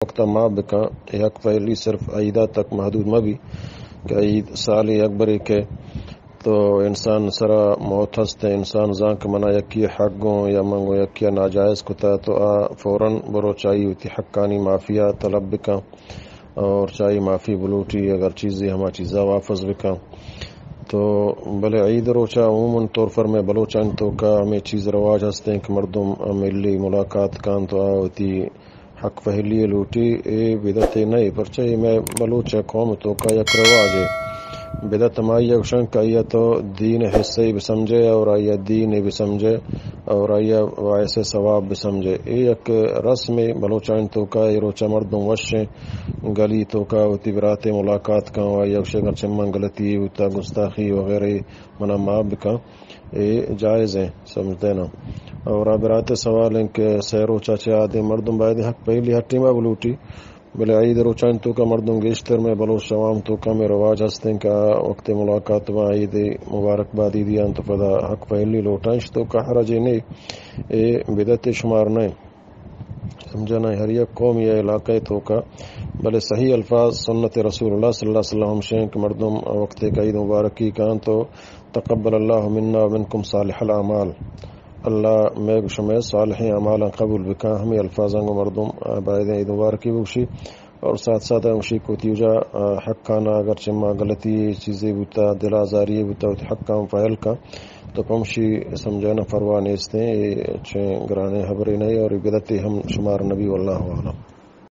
وقت ءَ معاف بکن۔ اے حق پہلی صرف عیدا تک محدود مہ بی کہ عید سال یک برے کہ تو انسان سرا موت ہست، انسان زان کہ منا یکی حق گوں یا من گوں یکی ناجائز کتا، تو آ فوراً بروچ آئی وتی حقانی معافی ءَ طلب بکن اور چائی معافی بلوٹی، اگر چیزی ہما چیزا واپس بکن۔ تو بلے عید روچا عموماً طور پر میں بلوچان توکا ہمیں چیز رواج ہستیں کہ مردم ملی ملاقات کن تو آ وتی حق پہلی لوٹی۔ اے بدعتے نہ، پرچہ اے میں بلوچ قوم توکا یک رواجے۔ بدعت ہمائی گوشن کہ آئی تو دین حصے بسمجھے اور آئی دین بسمجھے اور آئی باعث ثواب بسمجھے۔ اے یک رسم بلوچان توکا، اے روچا مردم وشیں گلی توکا وتی براتے ملاقات کن و آئی گوشے اگر چمن غلطی بوتا، گستاخی وغیرہ، منا معاف بکن۔ اے جائز ہیں، سمجھتے نا۔ اور آ برات سوال ہیں کہ سہ روچا چہ آدے مردم باید حق پہلی ہر ٹیما بلوٹی، بلے عید روچان توکا مردم گیشتر میں بلوچ عوام توکا میں رواج ہستیں کہ آ وقت ملاقات با عید مبارک بادی دیان تو پدا حق پہلی لوٹانش توکا حرج نے۔ اے بدعت شمار نہیں۔ سمجھا نا، ہر یک قوم یا علاقہ توکا، بلے صحیح الفاظ سنت رسول اللہ صلی اللہ علیہ وسلم ہمشیں کہ مردم وقت ایک عید مبارکی کان تو تقبل اللہ منا و منکم صالح الاعمال، اللہ میں شمے صالح اعمال قبول بکن، ہمیں الفاظاں گو مردم باید عید مبارکی بوشی۔ اور ساتھ ساتھ ہمشی کو تیوجا حقانا اگر چما غلطی چیزیں بوتا، دل آزاری بوتا، وتی حقاں فعل کا تو پمشی سمجھانا پرواہ نیستیں، اے چیں گرانے حبرے نہیں اور بدعتے ہم شمار نبی، واللہ اعلم۔